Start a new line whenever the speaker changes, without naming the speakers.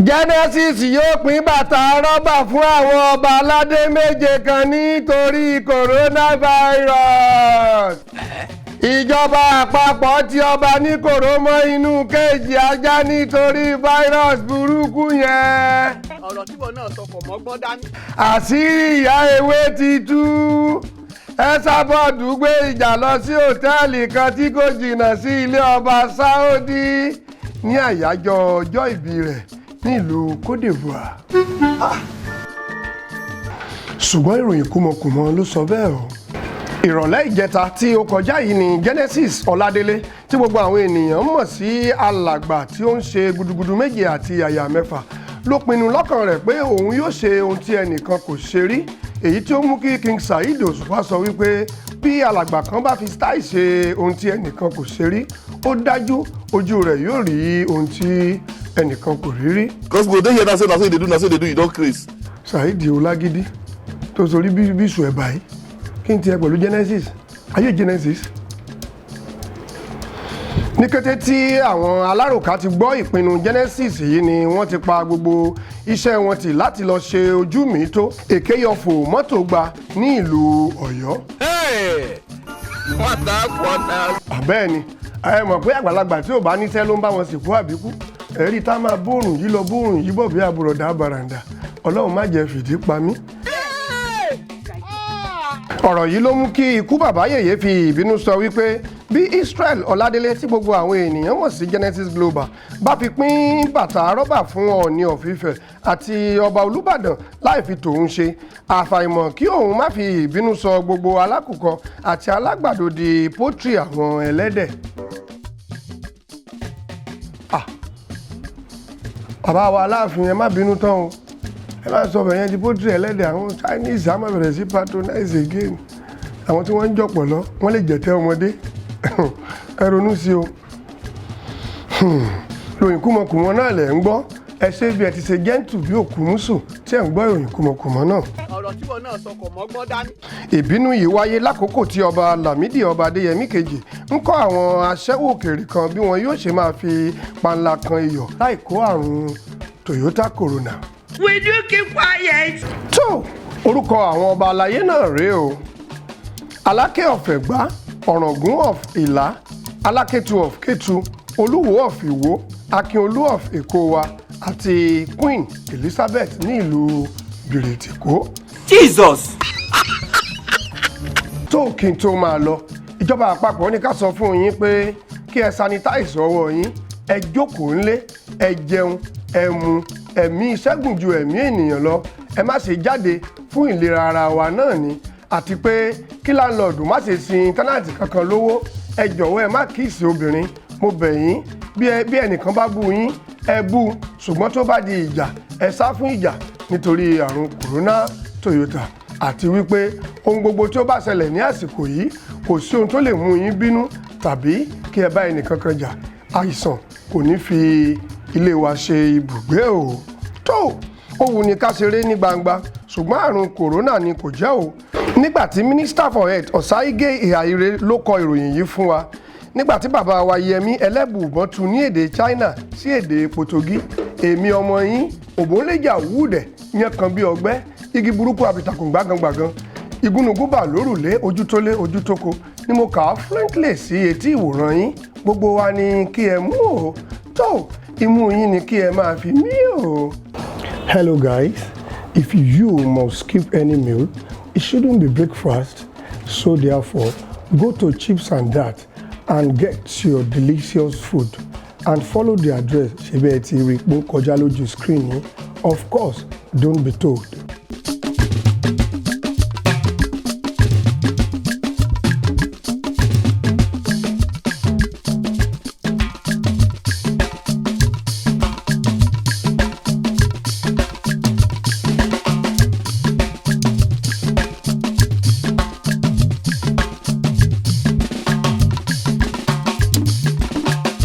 Genesis yóò pín bàtà rọ́bà fún àwọn ọba aládé méje kan nítorí coronavirus. Ìjọba àpapọ̀ tí ọba ní kòró mọ́ inú cage ajá nítorí virus burúkú yẹn.
Ọ̀rọ̀ tí wọn náà sọ kò mọ́gbọ́n dání.
Àṣírí ìyá ewé ti tú. Esabod gbé ìjà lọ sí òtẹ́ẹ̀lì kan tí kò jìnnà sí ilé ọba Saudi ní àyájọ́ ọjọ́ ìbí rẹ̀ nílùú Cote d'Ivoire. Ṣùgbọ́n ìròyìn kúmọkùmọ ló sọ bẹ́ẹ̀ o. Ìrọ̀lẹ́ ìjẹta tí ó kọjá yìí ni Genesis Ọládélé, tí gbogbo àwọn ènìyàn mọ̀ sí alàgbà tí ó ń ṣe gudugudu méje àti àyà mẹ́fà, ló pinnu lọ́kàn rẹ̀ pé òun yóò ṣe ohun tí ẹnìkan kò ṣe rí, èyí tí ó mú kí King Saheed Òṣùpá sọ wípé bí alàgbà kan bá fi style ṣe ohun tí ẹnìkan kò ṣe rí, ó dájú ojú rẹ̀ yóò rí ohun tí ẹnìkan kò rí rí.
Because we go dey here now say na so you dey do, na so you dey do, you don craze.
Saheed Ọlágídí tó sorí bí bíṣù ẹ̀bà yìí, kí n tiẹ̀ pẹ̀lú Genesis ayé Genesis. Ní kété tí àwọn aláròká ti gbọ́ ìpinnu Genesis yìí ni wọ́n ti pa gbogbo iṣẹ́ wọn tì láti lọ ṣe ojú mi tó èké yọfò mọ́tò gba ní ìlú Ọ̀yọ́. Bẹ́ẹ̀ ni, ẹ mọ̀ pé àgbàlagbà tí ò bá níṣẹ́ ló ń bá wọn sìnkú àbíkú. Ẹ̀rí tá máa bóòrùn yìí lọ, bóòrùn yìí bọ̀ bí àbúrọ̀dá bàràǹdà. Ọlọ́run má jẹ́ fìdí pa mí. Ọ̀rọ̀ yìí ló mú kí ikú bàbá yèyé fi ìbínú sọ wípé bí Israel Ọládélé, tí gbogbo àwọn ènìyàn mọ̀ sí Genesis Global, bá fi pín bàtà rọ́bà fún Ọọ̀ni of Ifẹ̀ àti ọba Olúbàdàn láì fi tòun ṣe, àfàìmọ̀ kí òun má fi ìbínú sọ gbogbo alákùkọ àti alágbàdo di poultry àwọn ẹlẹ́dẹ̀. Ah, bàbá wa Aláàfin, ẹ má bínú tán o. Ẹ má sọ bẹ̀yẹn di poultry ẹlẹ́dẹ̀. Àwọn Chinese á má bẹ̀rẹ̀ sí patronize again. Àwọn tí wọ́n ń jọ̀pọ̀ lọ, wọ́n lè jẹ̀tẹ́ ọmọdé. Ẹ ronú sí o. Ròyìn kúmọkùmọ náà lẹ̀ ń gbọ́. Ẹ ṣe bí ẹ ti ṣe gentle bí òkú mùsùn tí ẹ̀ ń gbọ́ ìròyìn kúmọkùmọ náà.
Ọ̀rọ̀ tí wọn náà sọ kò mọ́gbọ́n dání.
Ìbínú yìí wáyé lákòókò tí ọba Lámìdí ọba Adéyẹmí kejì ń kọ́ àwọn aṣẹ́wó òkèèrè kan bí wọn yóò ṣe máa fi panla kan iyọ̀ láì kó àrùn Toyota Corona.
Will you keep quiet?
Tó, orúkọ àwọn ọba aláyé náà rèé o: Aláké of Ẹ̀gbá, Ọ̀ràngún of Ìlá, Alákétu of Kétu, Olúwo of Ìwó, Akínolú of Èkówa àti Queen Elizabeth ní ìlú Bìrìtìkó.
Jesus!
Tó, kí n tó máa lọ, ìjọba àpapọ̀ ní ká sọ fún yín pé kí ẹ sanitize ọwọ́ yín, ẹ jókòó ńlé, ẹ jẹun, ẹ mu. Ẹ̀mí ṣẹ́gun ju ẹ̀mí ènìyàn lọ. Ẹ má ṣe jáde fún ìlera ara wa náà ni, àti pé kí landlord má ṣe sin tenant kankan lówó. Ẹ jọ̀wọ́, ẹ má kiss obìnrin, mo bẹ̀ yín. Bí ẹnìkan bá bú yín, ẹ bú, ṣùgbọ́n tó bá di ìjà, ẹ sá fún ìjà nítorí àrùn kòrónà Toyota, àti wípé ohun gbogbo tí ó bá ṣẹlẹ̀ ní àsìkò yìí, kò sí ohun tó lè mú yín bínú tàbí kí ẹ bá ẹnìkankan jà. Àìsàn kò ní fi ilé wa ṣe ibùgbé o. Tó, ó wù ní ká ṣeré ní gbangba, ṣùgbọ́n àrùn kòrónà ni kò jẹ́ o. Nígbà tí Minister for Health Ọ̀sáìgé Ìhàire ló kọ ìròyìn yìí fún wa, nígbà tí bàbá wa Yẹmí Ẹlẹ́bùúbọn tu ní èdè China sí èdè Potogí, èmi ọmọ yín òbónlẹ́jà wúdẹ̀ yẹn kan bí ọgbẹ́ igi burúkú àbìtàkùn gbágangbàgan ìgúnnugún bà lórùlé, ojú tó lé ojú tó ko ni mo kà á fluently sí etí ìwòran yín. Gbogbo wa ni kí ẹ mú o. Tó, imú yín ni kí ẹ máa fi mí o. Hello guys, if you must skip any meal, it shouldn't be breakfast. So therefore, go to Chips and Dat and get your delicious food and follow the address. Ṣebí ẹ ti rí i pé ó kọjá lójú screen yín? Of course, don't be told.